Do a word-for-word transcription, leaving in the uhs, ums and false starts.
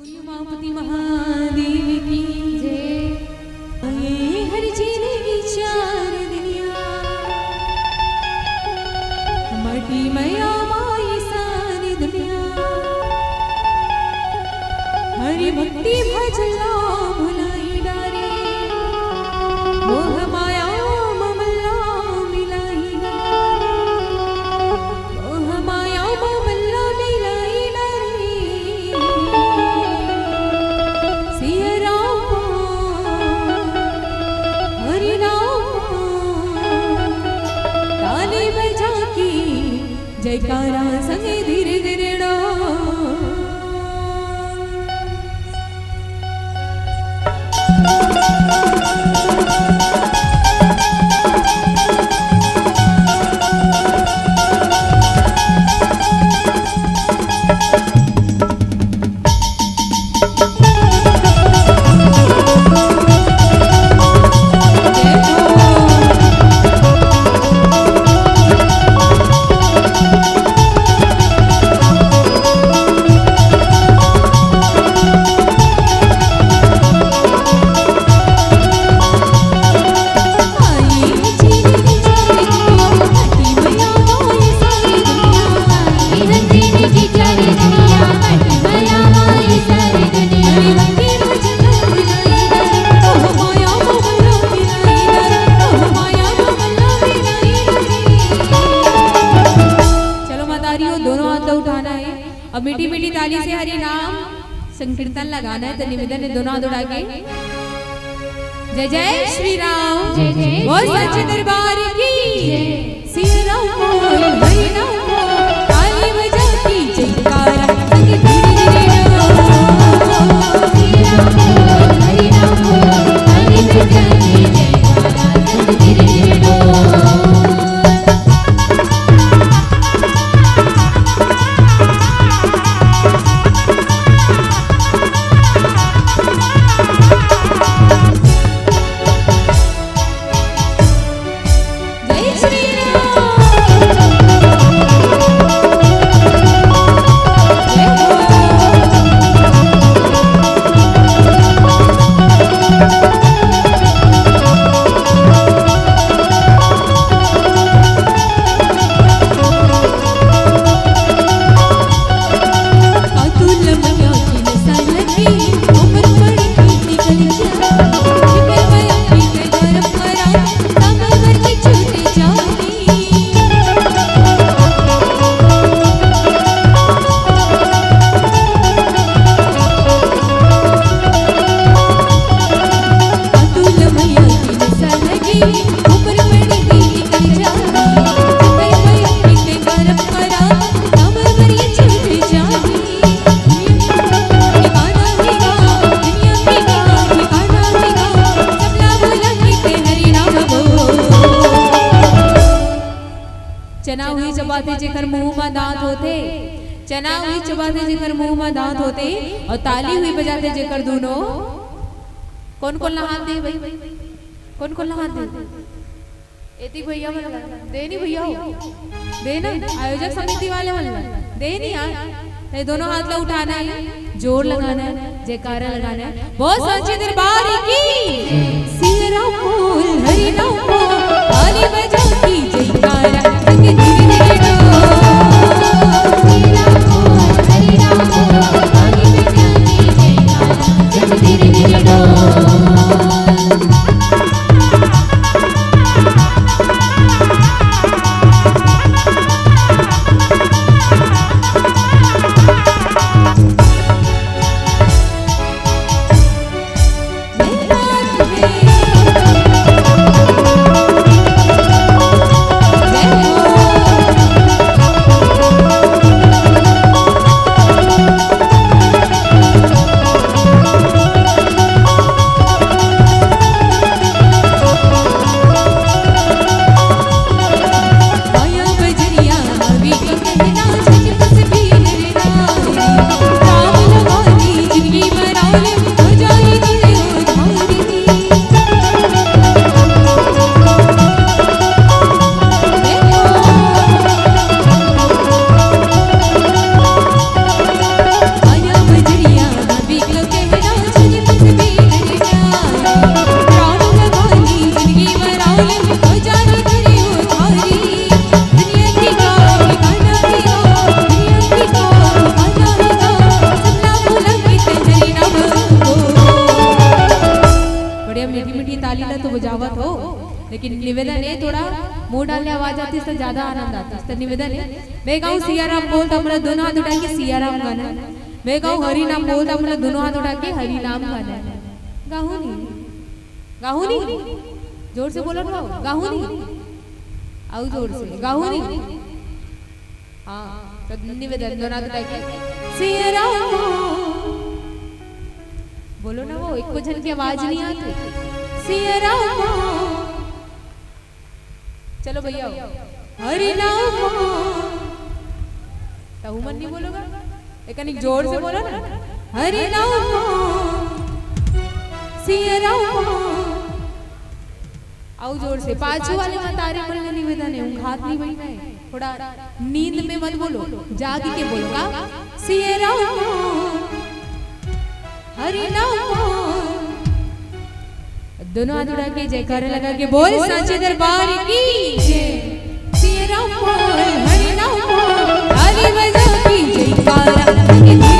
उमापति महादेव की जय। आए हर जिनगी चार दुनिया, माटी मया माई सारी दुनिया। हरि भक्ति भजला भुलाई डारे, मोह माया ममला मिलाई डारे। मोह माया ममला मिलाई डारे। सिया राम, हरि नाम, ताली बजा की जयकारा संगे धीरे धीरे डो। चलो मातारियों, दोनों हाथ ला उठाना है। अब मीठी मीठी ताली से हरि नाम संकीर्तन लगाना है। तो निवेदन है दोनों हाथ उठा के। जय जय श्री राम। जय जय बोल श्री राम। सच्चे दरबार की जय। सिया राम बोल, हरि राम बोल, ताली बजा की जयकारा, संग धीरे धीरे डोल। सिया राम बोल, हरि राम बोल, ताली बजा की जयकारा, संग धीरे धीरे डोल। जय श्री राम। जय हो। चना उही चबाथे जेकर मुंह म दांत होथे, चना उही चबाथे जेकर मुंह म दांत होथे, अउ ताली उही बजाथे जेकर दूनो। कोन कोन ला हाथ दे भाई? कोन कोन ला हाथ दे? एती भैया मन ला दे नी भैया हो, दे ना, आयोजक समिति वाले मन ला दे नी यार। ये दोनों हाथ ला उठाना है, जोर लगाना है, जयकारा लगाना है। बोल सच्चे दरबार की। सिया राम बोल, हरि राम बोल, ताली बजा की जयकारा, संग धीरे धीरे डोल। सिया राम बोल, हरि राम बोल, ताली बजा की जयकारा, संग धीरे धीरे डोल। लेकिन निवेदन हे, थोड़ा मुंह डाल ले आवाज आतिस त ज्यादा आनंद आतिस। त निवेदन हे, मैं कहूँ सिया राम बोल त आप मन दोनों हाथ उठा के सिया राम गाना। मैं कहूँ हरि नाम बोल त आप मन दोनों हाथ उठा के हरि नाम गाना। गाहू नहीं, गाहू नहीं, जोर से बोलो ना, गाहू नहीं, अउ जोर से गाहू नहीं। हाँ, त निवेदन दोनों हाथ उठा के सिया राम। बोलो ना, वो एको झन के आवाज नहीं आती। सिया राम। चलो भैया, हरि नाम। त उमन नहीं बोलोगा, एक कनिक जोर से बोलो ना। हरि नाम। सिया राम। अउ जोर से, पाछू वाले मतारी मन ले निवेदन हे, ऊँघात नहीं बइठना हे, थोड़ा नींद में मत बोलो, जाग के बोलो। का? सिया राम, हरि नाम। दोनों हाथ उठा के जयकारा लगा के बोल, सांची दरबार की जय। सिया राम बोल, हरि नाम बोल, ताली बजा के जयकारा।